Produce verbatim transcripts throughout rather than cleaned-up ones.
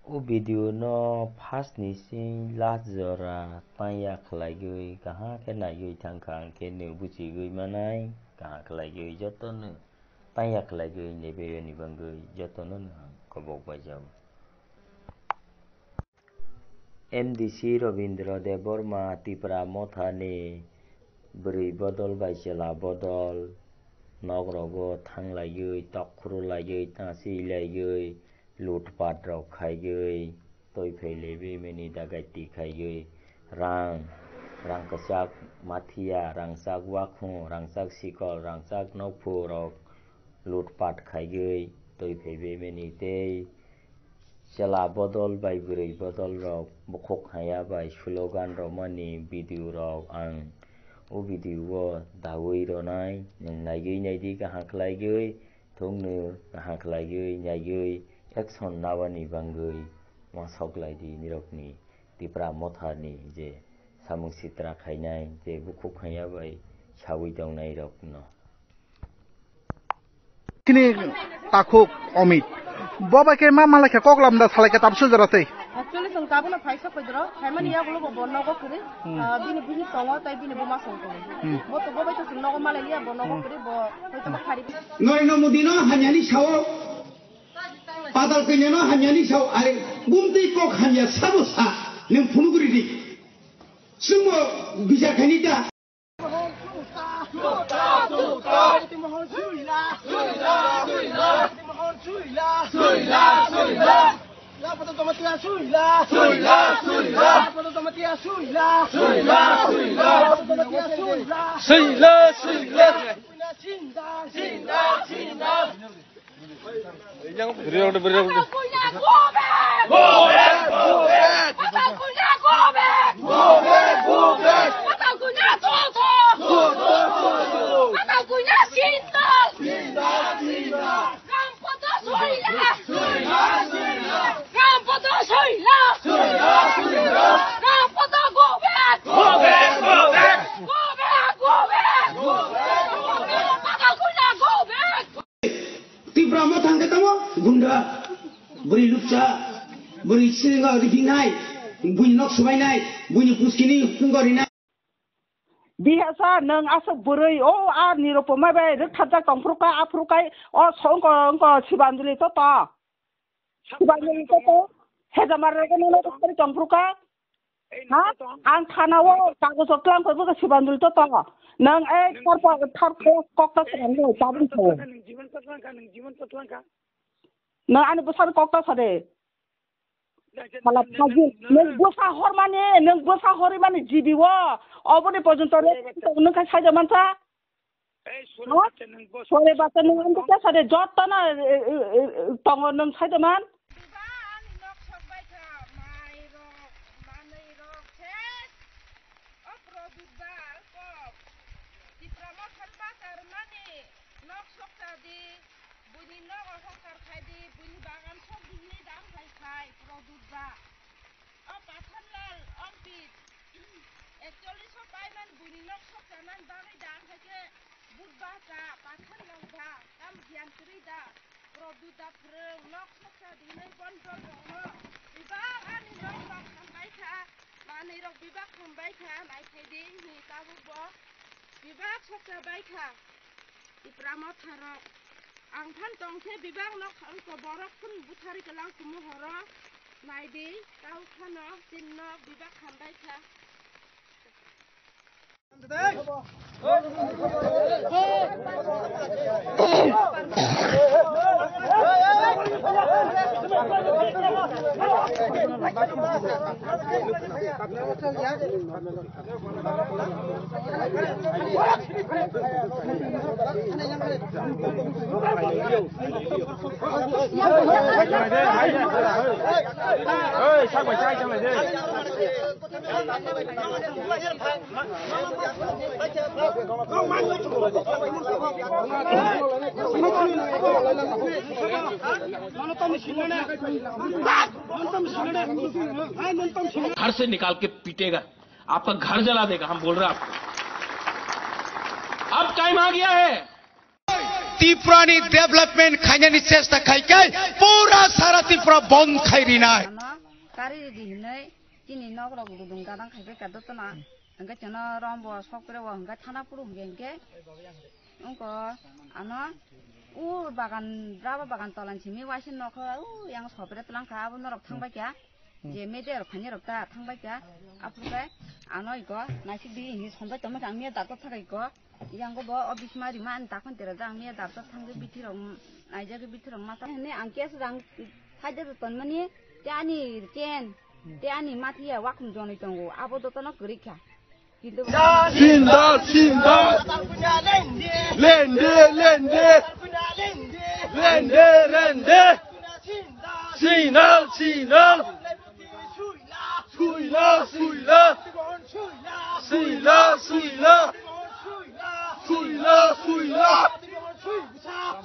O video no first ni sing last jora tanya khlaigwi kaham khe naigwi thangkha, ang khe nw buchigwi manai, kaham khlaigwi joto nw tanya khlaigwi naibai ni bangwi joto no nw ang kobok bai jao. M D C Robindra Debbarma Tipra Motha ni bwrwi bodol bai chwla bodol, nok rogo thang laiwi, tok khuru laiwi, tasi laiwi, lutpat rok khaiwi, twi phai laiwi mani dagaiti khaiwi, rang, rang kwchak mathiya, rangchak wakhung, rangchak sikol, rangchak nokphu rok lutpat khaiwi twi phaiwi mani tei chwla bodol bai bwrwi bodol rok bukhuk haya bai slogan romani video rok ang o video o dawi ronai, nwng naigwi naidi kaham khlaigwi thung nw, kaham khlaigwi naigwi action nabani bangwi uansuk laidi nirokni Tipra Motha ni je samung sitra khainai je bukhuk haya bai sawi tongnai rok no. Kini takhuk Omit. Bo bai khe ma malai khe kok lamda salai khe tamsu jora tei. Actually, chwng tabukno phaisa koidoro, phaimani yagulo bo, bo nogo kwrwi, Hmm. ah, bini bihik tongo, tei bini buma song tongo. Hmm. Bo to, bo bai to chwng nogo malai liya, bo nogo Hmm. kwrwi, bo hoito bo khari. Narendra Modi no hamyani sao, Patal Kalyan no hamyani sao, are bumtwi kok hamya sabo sa, nwng phunuk ridi. Chwngbo bichar khaini ta. Sila, sila. Bwrwi rok de, bwrwi rok de. Patakunya go back! Go back, go back! Patakunya go back! Go back, go back! Patakunya toto! Toto, toto! Patakunya sinta! Sinta, sinta! Ram poto soila! Soila, soila! Ram poto soila! Soila, soila! Ram poto go back! Go back, go back! Go back, go back! Go back, go back! Patakunya go back! Tipra Motha hwnkhe tamo gunda, bwrwi lukcha, bwrwi singo riphinai, buini nok swbainai, buini puskini pungo rinai. Bihasa nwng aswk bwrwi, o a Nirupoma bai rwktharjak tongphuru kha, aphuru kha, o songko wngko Sibanjali toto. Sibanjali toto. Hejamar rwgwi nono rwktharwi tongphuru kha. Ha? Ang thana o kagoj rok tlang khe bwkha Sibanjali to tongo. Nwng ei thar pa, thar khe kok ta swnam le tabuk tho. Nwng ani bwsani kok ta sade. Mala phaji, nwng bwsa hormani, nwng bwsa horimani jibi o. Oboni porjonto re nwng khe saida mansa. Ei, sore bacha, nwng bo sore bacha, nwng ang khe sade, joto no, e, e, e, tongo nwng saido man. Biba ani nok sok bai kha, mai rok, manwi rok, ses. O Produt ba kok. Tipra Motha bachar mani nok sok cha di, buini nogo hokar khai di, buini bagan sok di hinwi dang khai khai, Produt ba. O Pathanlal, Ompit, actually so paiman buini nok sok chanan bagwi da, ang khe Budba cha, Pathanlal da, tam giyan kwrwi da, Produt da phrwng, nok sok cha dinai bon dol rokno, bibak ani nok rok hambai kha, manwi rok bibak hambai kha, naithai di, hwnwi tabuk bo bibak sok cha bai kha. Tipra Motha rok. Ang phan tong khe bibak nok wngkha borok phun butharwi kwlang kumu horo. Nai di, tau phano chini nok bibak hambai kha. घर से निकाल के पीटेगा, आपका घर जला देगा, हम बोल रहे हैं आपको। अब टाइम आ गया है। Tripura ni development khainani chesta khai khe pura sara Tripura bond khai rinai. kari ridi hinwi chini nok rok dudung gadang khai bai ka dotona. Hwnkhe chwngno rombo sok pore o hwnkhe thana phuru hwnkhe hwnkhe wngkha ano o bagan rubber bagan tolan simi waisa nokha o yang sopre tlang kha abo norok thang bai kha. Hmm. Je media rok phani rok ta thang bai kha. Aphuru khe ano iko naisik di hinwi sombai tongma khe ang miya daktor thakai ko. Yango bo o bismari ma ani dakhon tera jang miya daktor thangwi bithi rok naijagwi bithi rok masa hwnwi ang kesa jang phaida tonmani te ani chen te ani mathiya wakhum jonwi tongo abo jotono kwrwi kha. Kintu Sindal, sindal. Lende, lende. Lende, lende. Sindal, sindal. Suila, suila. Suila, suila. Suila, suila.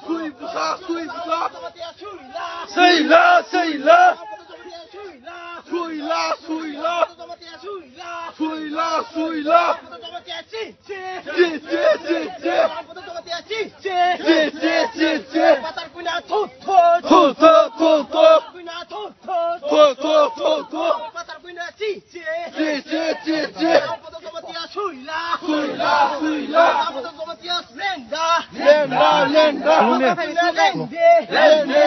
Sui busa, sui busa. Suila, suila. Suila, suila. Suila, suila. Chi, chi, chi, chi. Chi, chi, chi, chi. Thu, thu, thu, thu. Thu, thu, thu, thu. Chi, chi, chi, chi. Suila, suila. Lenda, lenda. Lende.